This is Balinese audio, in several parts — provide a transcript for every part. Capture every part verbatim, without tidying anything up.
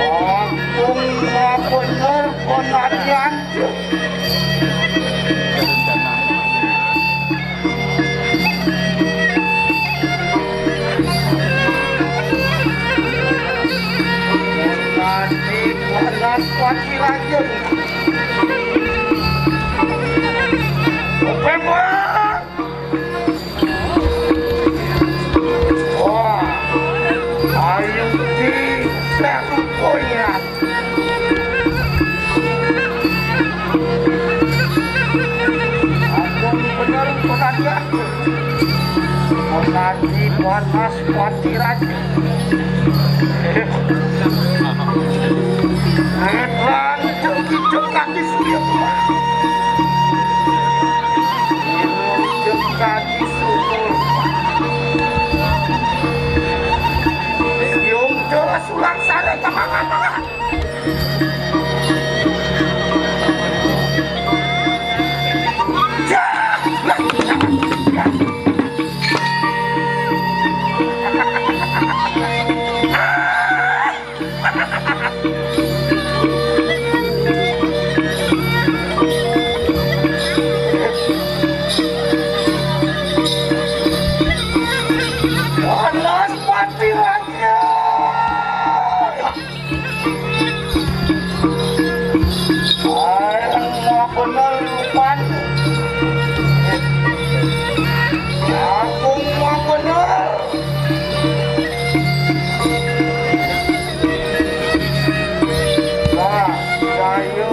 Ampun, ampun, ampun, ampun. Tadi panas pagi raja. Pembuat. Wah, ayo di koyak. Aku bener pengajian. Pengaji panas pati raja. Ridwan jengki jengkati surya. Jengkati sumur. Siung jelas ulang sare kemana-mana.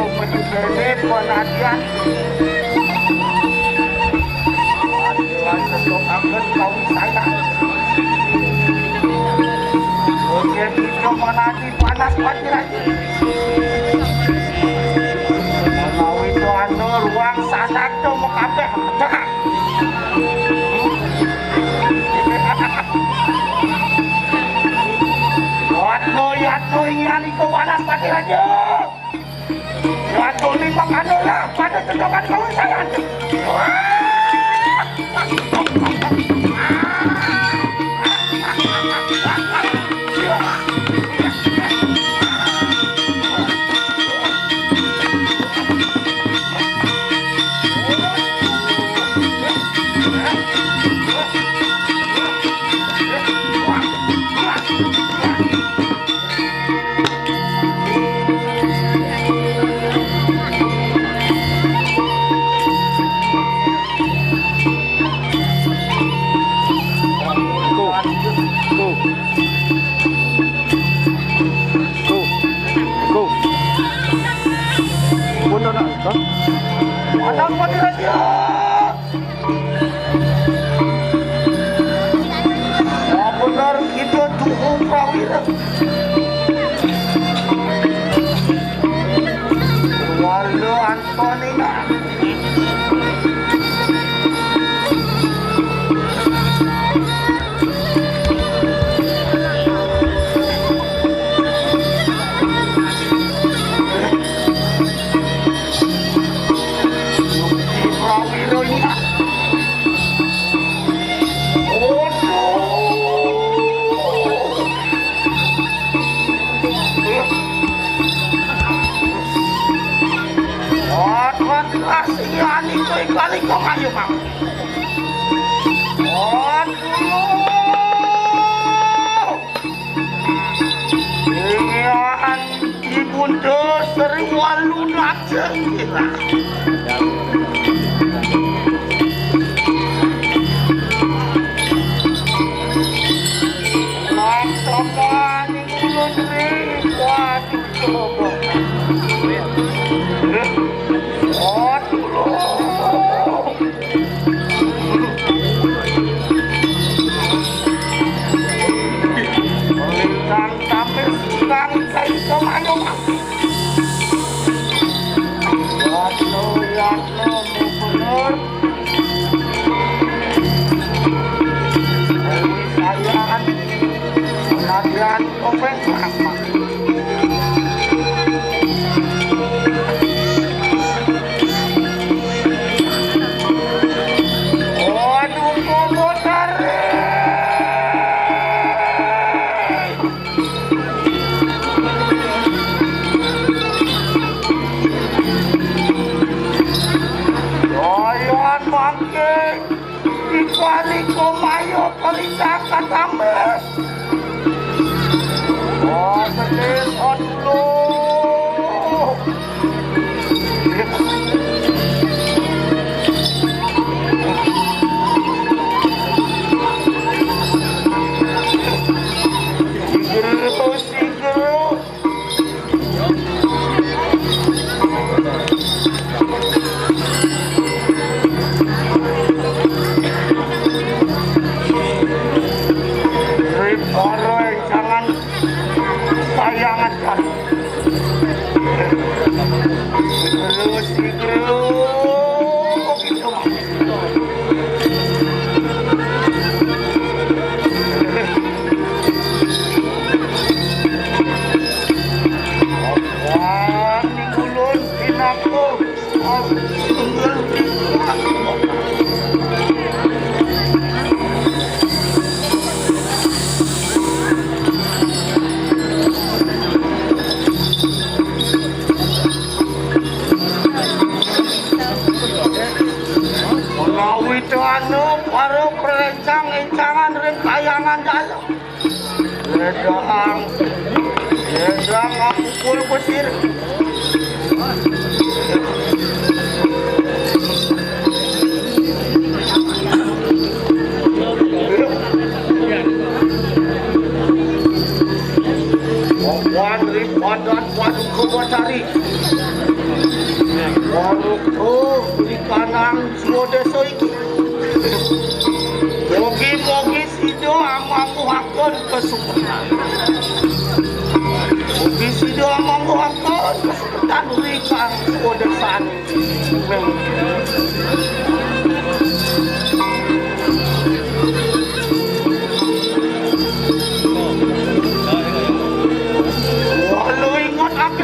Dene penadian. Panggilan tetep anggen kawisayan. Oke, kita menadi panas pati lagi. Menawi itu anu ruang sanak to mekabeh. Cekak. Yatno, yatno, ingan iku panas pati lagi. Waduh, lima kali lah, pada tedokan kawisayan. Go. Go. Go. Go. Pun ana, Bang. Ana apa kira-kira? Wah, bener kita tuh prawira. Walu Antonina. Prawira ini. Waduh. Waduh, kasihan itu iklan itu, ayo, Mang. Waduh. Iya, Ibunda Sri Walu Najeng. Maksaning ulun ring waduh coba. Waduh. Melintang tampil silang kayu kemayoman. Yatno, yatno, gubernur. Sayang, penadian topeng mama. Waduh, Bobo tarik. Doyan mangke dipalika mayo pelita katambes. Oh, sedih, oh, dulu. Siger, oh, siger. Rip, ora, jangan. Sayangan kali. Terus, terus. Wah, ulun pinangku. Menawi anu para perencang-encangan ring kayangan dalu. Wedang, wedang pukul besir. Wan ri padan waduk kebacari. Waduh, oh, di kanang swadésa iki. Mugi-mugi sida amangguhaken kasuksman. Mugi sida amangguhaken kasuksman ri kang swadesan. Waduh, ingat aku.